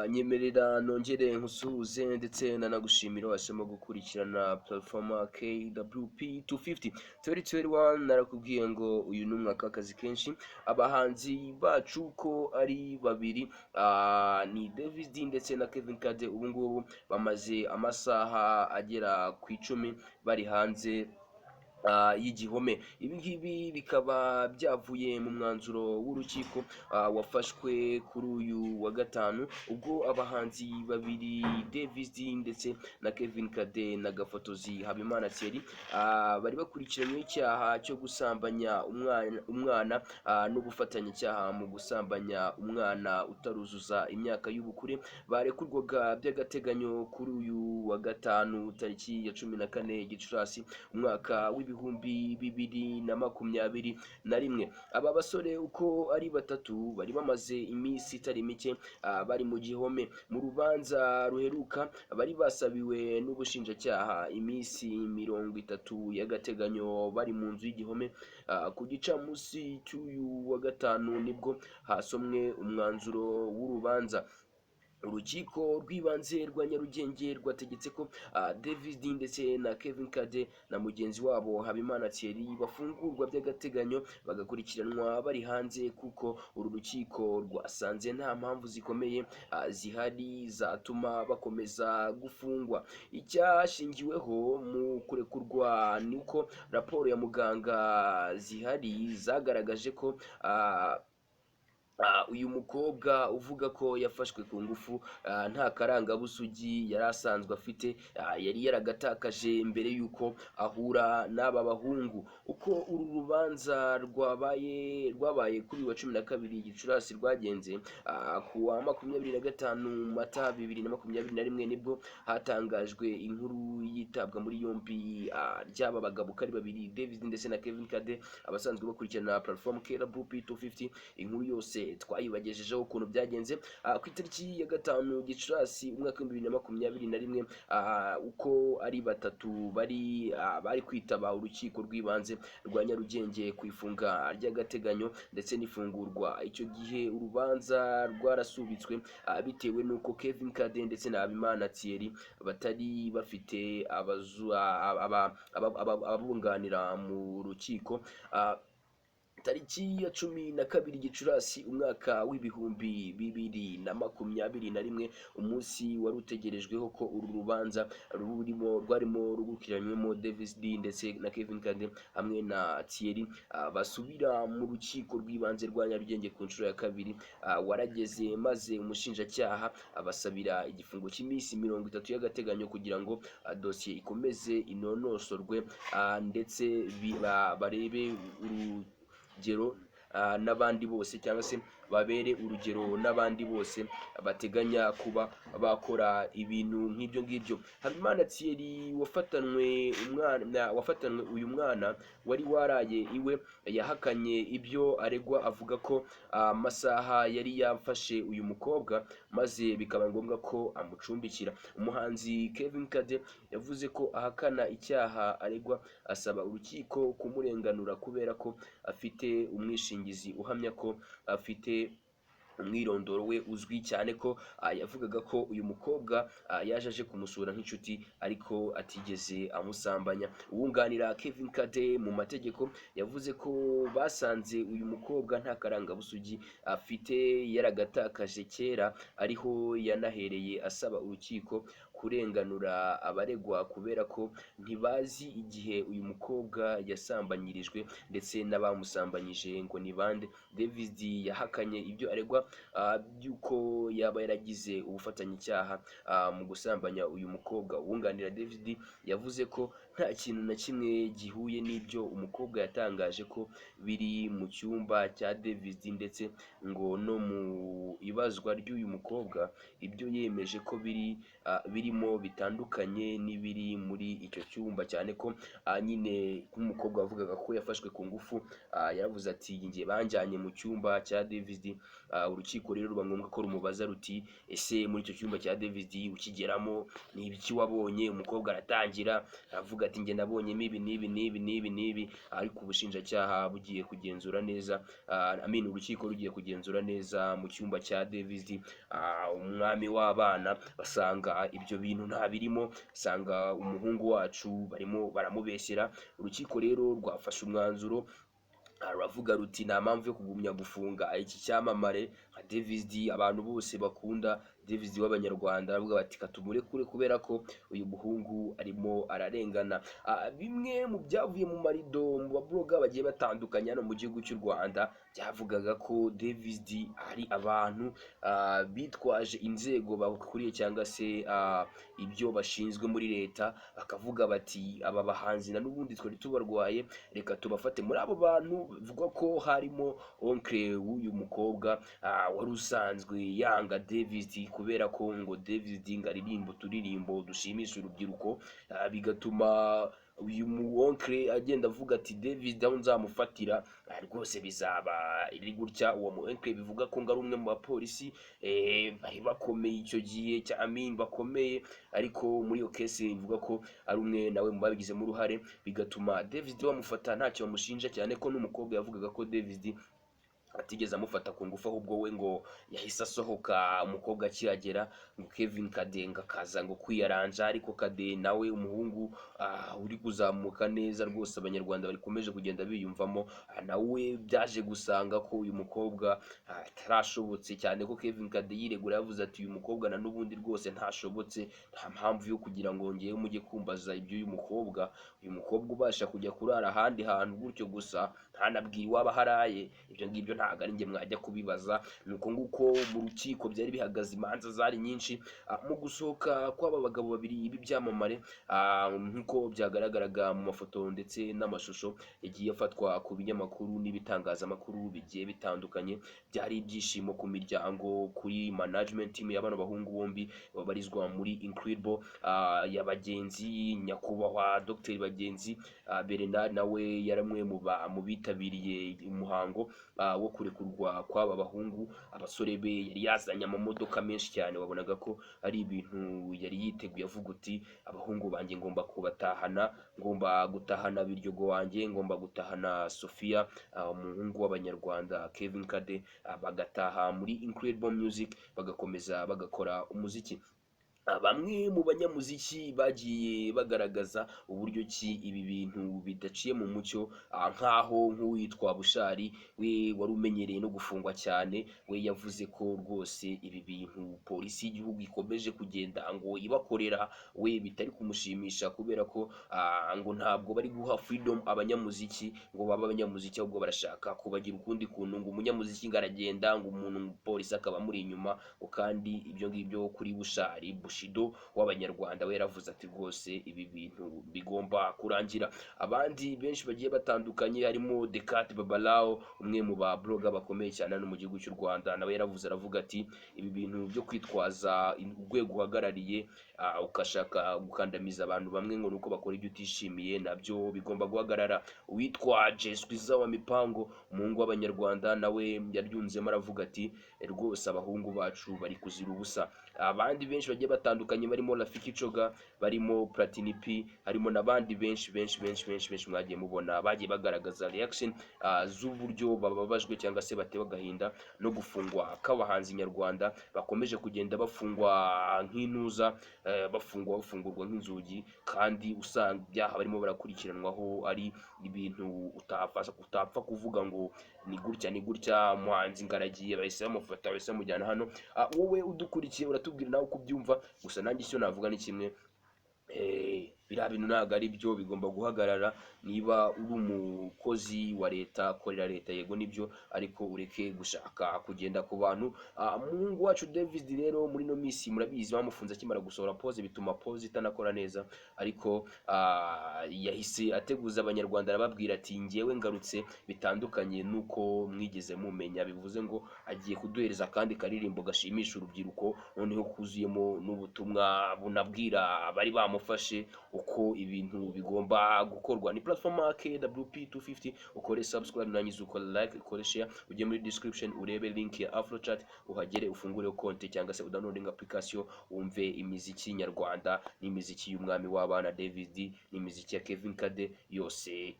Nyemerera nongere nkusuhuze ndetse nanagushimira wahisemo gukurikirana platform KWP 250 2021. Narakubwiye ngo uyu ni umwaka w'akazi kenshi. Abahanzi bacu ko ari babiri, ni Davis D ndetse na Kevin Kade, ubu ngubu bamaze amasaha agera ku 10 bari hanze y'igihome. Ibi ngibi bikaba byavuye mu mwanzuro w'urukiko wafashwe kuri uyu wa gatanu, ubwo abahanzi babiri Davis D ndetse na Kevin Kade na Gafotozi Habimana Thierry bari bakurikiranyweho icyaha cyo gusambanya umwana n'ubufatanyacyaha mu gusambanya umwana utaruzuza imyaka y'ubukure, barekurwaga by'agateganyo kuri uyu wa gatanu tariki ya 14 Gicurasi umwaka w'2021. Aba basore uko ari batatu bari bamaze iminsi itari mike bari mu gihome. Mu rubanza ruheruka bari basabiwe n'ubushinjacyaha iminsi 30 y'agateganyo bari mu nzu y'igihome. Ku gicamunsi cy'uyu wa gatanu nibwo hasomwe umwanzuro w'urubanza. Urukiko rw'ibanze rwa Nyarugenge rwategetse ko Davis D ndetse na Kevin Kade na mugenzi wabo Habimana Thierry bafungurwa by'agateganyo bagakurikiranwa bari hanze, kuko uru rukiko rwasanze nta mpamvu zikomeye zihari zatuma bakomeza gufungwa. Icyashingiweho mu kurekurwa ni uko raporo ya muganga zihari zagaragaje ko uyu mukobwa uvuga ko yafashwe ku ngufu nta karangabusugi yari asanzwe afite, yari yaragatakaje mbere y'uko ahura n'aba bahungu. Uko uru rubanza rwabaye kuri uyu wa 12 Gicurasi rwagenze, ku wa 25 Mata 2021 nibwo hatangajwe inkuru yitabwa muri yombi ry'aba bagabo uko ari babiri, Davis ndetse na Kevin Kade, abasanzwe bakurikirana platform KWP 250. Inkuru yose twayibagejejeho ukuntu byagenze. Ku itariki ya 5 Gicurasi umwaka w'2021, uko ari batatu bari kwitaba urukiko rw'ibanze rwa Nyarugenge ku ifunga ry'agateganyo ndetse n'ifungurwa. Icyo gihe urubanza rwarasubitswe bitewe n'uko Kevin Kade ndetse na Habimana Thierry batari bafite ababunganira mu rukiko. Tariki ya 12 Gicurasi umwaka w'2021, umunsi wari utegerejweho ko uru rubanza rwarimo rukurikiranywemo Davis D ndetse na Kevin Kade hamwe na Thierry basubira mu rukiko rw'ibanze rwa Nyarugenge ku nshuro ya kabiri, warageze maze umushinjacyaha abasabira igifungo cy'iminsi 30 y'agateganyo kugira ngo dosiye ikomeze inonosorwe, ndetse barebe urugero n'abandi bose, cyangwa se babere urugero n'abandi bose bateganya kuba bakora ibintu nk'ibyo ngibyo. Habimana Thierry wafatanwe uyu mwana wari waraye iwe, yahakanye ibyo aregwa, avuga ko amasaha yari yafashe uyu mukobwa maze bikaba ngombwa ko amucumbikira. Umuhanzi Kevin Kade yavuze ko ahakana icyaha aregwa, asaba urukiko kumurenganura kubera ko afite umwishingizi uhamya ko afite umwirondoro we uzwi, cyane ko yavugaga ko uyu mukobwa yaje aje kumusura nk'inshuti ariko atigeze amusambanya. Uwunganira Kevin Kade mu mategeko yavuze ko basanze uyu mukobwa nta karangabusugi afite, yaragatakaje kera, ariho yanahereye asaba urukiko kurenganura abaregwa kubera ko ntibazi igihe uyu mukobwa yasambanyirijwe ndetse n'abamusambanyije ngo ni bande. Davis D yahakanye ibyo aregwa by'uko yaba yaragize ubufatanyacyaha mu gusambanya uyu mukobwa. Uwunganira Davis D yavuze ko nta kintu na kimwe gihuye n'ibyo umukobwa yatangaje ko biri mu cyumba cya Davis D, ndetse ngo no mu ibazwa ry'uyu mukobwa ibyo yemeje ko birimo bitandukanye n'ibiri muri icyo cyumba, cyane ko nyine nk'umukobwa wavugaga ko yafashwe ku ngufu, yaravuze ati njye banjyanye mu cyumba cya Davis D. Urukiko rero ruba ngombwa ko rumubaza ruti ese muri icyo cyumba cya Davis D ukigeramo ni ibiki wabonye? Umukobwa aratangira aravuga Avuga ati njye nabonyemo ibi n'ibi n'ibi n'ibi n'ibi, ariko ubushinjacyaha bugiye kugenzura neza, I mean, urukiko rugiye kugenzura neza mu cyumba cya Davis D, umwami w'abana, basanga ibyo bintu nta birimo, basanga umuhungu wacu barimo baramubeshyera. Urukiko rero rwafashe umwanzuro, ruravuga ruti nta mpamvu yo kugumya gufunga iki cyamamare nka Davis D, abantu bose bakunda Davis D w'Abanyarwanda. Baravuga bati katumurekure kubera ko uyu muhungu arimo ararengana. Bimwe mu byavuye mu marido mu babloga bagiye batandukanye hano mu gihugu cy'u Rwanda byavugaga ko Davis D ari abantu bitwaje inzego bakuriye cyangwa se ibyo bashinzwe muri leta, bakavuga bati aba bahanzi na n'ubundi twari tubarwaye, reka tubafate. Muri abo bantu bivugwa ko harimo oncle w'uyu mukobwa, wari usanzwe yanga Davis D kubera ko ngo Davis D ngo aririmba uturirimbo dushimisha urubyiruko, bigatuma uyu mu oncle agenda avuga ati Davis D aho nzamufatira, rwose bizaba iri gutya. Uwo mu oncle bivuga ko ngo ari umwe mu bapolisi bari bakomeye icyo gihe cya Amin, bakomeye, ariko muri iyo case bivuga ko ari umwe nawe mu babigizemo uruhare, bigatuma Davis D bamufata ntacyo bamushinja, cyane ko n'umukobwa yavugaga ko Davis D atigeze amufata ku ngufu, ahubwo we ngo yahise asohoka umukobwa akihagera, ngo Kevin Kadenga akaza ngo kwiyaranja. Ariko Kade nawe umuhungu uri kuzamuka neza rwose, Abanyarwanda bakomeje kugenda biyumvamo, nawe byaje gusanga ko uyu mukobwa atarashobotse, cyane ko Kevin Kade yiregura yavuze ati uyu mukobwa na n'ubundi rwose ntashobotse, nta mpamvu yo kugira ngo ngewe mujye kumbaza iby'uyu mukobwa, uyu mukobwa ubasha kujya kurara ahandi hantu gutyo gusa ntanabwire iwabo aho araye, ibyo ngibyo ntabwo ari njye mwajya kubibaza. Ni uko nguko mu rukiko byari bihagaze, imanza zari nyinshi. Mu gusohoka kw'aba bagabo babiri b'ibyamamare, nk'uko byagaragaraga mu mafoto ndetse n'amashusho yagiye afatwa ku binyamakuru n'ibitangazamakuru bigiye bitandukanye, byari ibyishimo ku miryango, kuri management team ya bano bahungu bombi babarizwa muri Incredible, ya Bagenzi, nyakubahwa Dr Bagenzi Bernard nawe yaramwe mu bitabiriye umuhango wo kurekurwa kw'aba bahungu. Abasore be yari yazanye amamodoka menshi cyane, wabonaga ko ari ibintu yari yiteguye, avuga uti abahungu banjye ngomba kubatahana, ngomba gutahana Biryogo wanjye, ngomba gutahana Sofia, umuhungu w'Abanyarwanda Kevin Kade, bagataha muri Incredible Music bagakomeza bagakora umuziki. Bamwe mu banyamuziki bagiye bagaragaza uburyo ki ibi bintu bidaciye mu mucyo, nk'aho nk'uwitwa Bushari we wari umenyereye no gufungwa cyane, we yavuze ko rwose ibi bintu polisi y'igihugu ikomeje kugenda ngo ibakorera we bitari kumushimisha, kubera ko ngo ntabwo bari guha freedom abanyamuziki ngo babe abanyamuziki, ahubwo barashaka kubagira ukundi kuntu, ngo umunyamuziki ngo aragenda, ngo umuntu polisi akaba amuri inyuma, ngo kandi ibyo ngibyo kuri Bushari Bushido w'Abanyarwanda we yaravuze ati rwose ibi bintu bigomba kurangira. Abandi benshi bagiye batandukanye harimo Decat Babalao, umwe mu ba blogger bakomeye cyane hano mu gihugu cy'u Rwanda, nawe yaravuze aravuga ati ibi bintu byo kwitwaza urwego uhagarariye, ugashaka gukandamiza abantu bamwe ngo nuko bakora ibyo utishimiye, nabyo bigomba guhagarara. Uwitwa Jeswiza wa Mipango, umuhungu w'Abanyarwanda, nawe yaryunzemo aravuga ati rwose abahungu bacu bari kuzira ubusa. Abandi benshi bagiye batandukanye barimo Rafiki Coga, barimo Platini P, harimo n'abandi benshi benshi benshi benshi benshi mwagiye mubona bagiye bagaragaza reaction z'uburyo bababajwe cyangwa se batewe agahinda no gufungwa kw'abahanzi nyarwanda bakomeje kugenda bafungwa nk'intuza, bafungwa bafungurwa nk'inzugi, kandi usanga ibyaha barimo barakurikiranwaho ari ibintu utapfa kuvuga ngo ni gutya ni gutya. Umuhanzi ngaragiye bahise bamufata, bahise bamujyana hano. Wowe udukurikiye uratubwira nawe uko ubyumva, gusa nanjye icyo navuga ni kimwe, biriya bintu ntabwo ari byo, bigomba guhagarara. Niba uri umukozi wa leta korera leta, yego nibyo, ariko ureke gushaka kugenda ku bantu. Umuhungu wacu Davis D rero muri ino minsi murabizi bamufunze akimara gusohora pose, bituma pose itanakora neza, ariko yahise ateguza Abanyarwanda arababwira ati ngewe ngarutse bitandukanye nuko mwigeze mumenya, bivuze ngo agiye kuduhereza akandi karirimbo gashimisha urubyiruko, noneho kuzuyemo n'ubutumwa bunabwira abari bamufashe uko ibintu bigomba gukorwa. Ni platform KWP 250. Ukore subscribe, nangiza ukore like, ukore share, ujye muri description urebe link ya Afrochat, uhagere ufungure konti cyangwa se udownloading application, wumve imiziki nyarwanda n'imiziki y'umwami w'abana David, n'imiziki ya Kevin Kade yose.